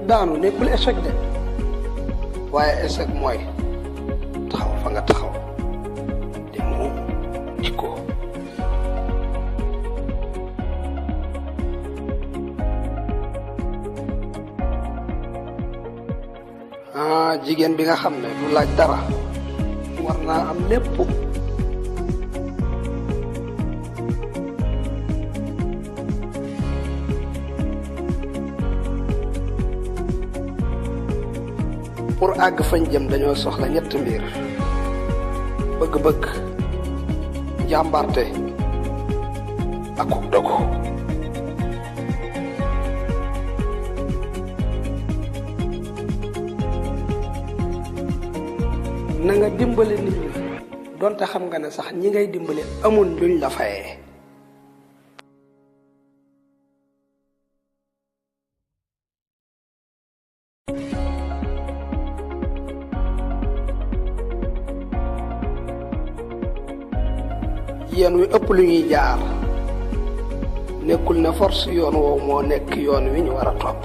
daanu nekkul échec de waaye échec mooy taxaw fa nga taxaw te mu jikko jigéen bi nga xam ne du laaj dara war naa am lépp pour àgg fañ jëm dañoo soxla ñetti mbir bëgg-bëgg jàmbarte ak dogu na nga dimbale nit ñi donte xam nga ne sax ñi ngay dimbale amul luñ la fayee yoon wi ëpp lu ñuy jaar nekkul ne force yoon woowu moo nekk yoon wi ñu war a topp